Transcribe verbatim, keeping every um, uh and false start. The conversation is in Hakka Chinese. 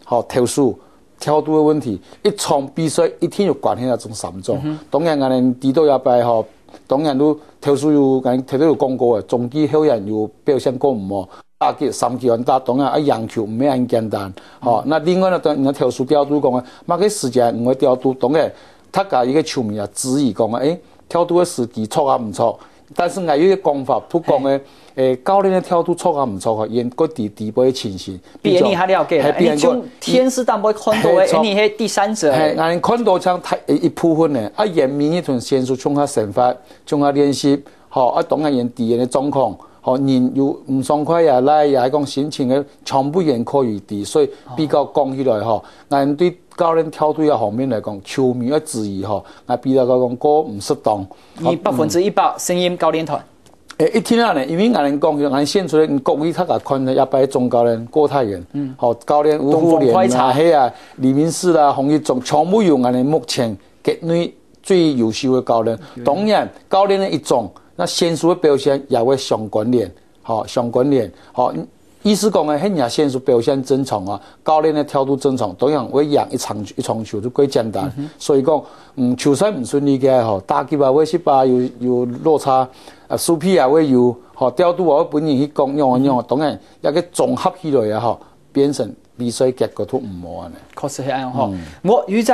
吼，投手、调度个问题，一場比赛一定有关系到中三种。当然，𠊎等知道下摆吼，当然都投手有，𠊎等头先有讲过个，中继后援有表现过毋好，打击三局安打，当然啊，赢球毋係恁简单。吼，那另外呢，当然投手调度讲啊，么个时间毋会调度，当然，大家一个球迷啊，质疑讲啊，诶，调度个时机错啊毋错？但是𠊎有一个讲法，不讲个，诶，教练个调度错啊毋错吼，因个底底背个情形，比你还了解啦。嘿比人个你从天时淡薄看到的，嘿错你迄第三者，嘿，俺看到像太一部分呢，啊，因每日同选手从下生活，从下练习，吼，啊，当然因底因个状况，吼，人有毋爽快呀、来呀，还讲心情个，全部因考虑底，所以比较讲起来吼，俺对教练调度个方面来讲，球迷个质疑吼，俺比较讲过毋适当。你百分之一百信任教练团。诶，一定啊呢，因为俺人讲，俺选出来，各位大家看的，要拜总教练郭泰源，嗯，好，教练吴富连啊，东方快车嘿啊，李明世啦，洪一中，全部有俺人目前国内最优秀的教练。当然，教练的一种，那选手的表现也会相关联，好，相关联，好。意思讲呢，迄日选手表现正常啊，教练的调度正常，同样会贏一場一場球就過簡單。所以讲，嗯，球賽毋順利个吼，打擊啊会失敗，有有落差，啊，输皮啊会有，吼，调度啊会分人去讲，样啊样啊，当然，一个綜合起来啊，吼，变成比赛结果都毋好安尼。确实系安样吼。我有一只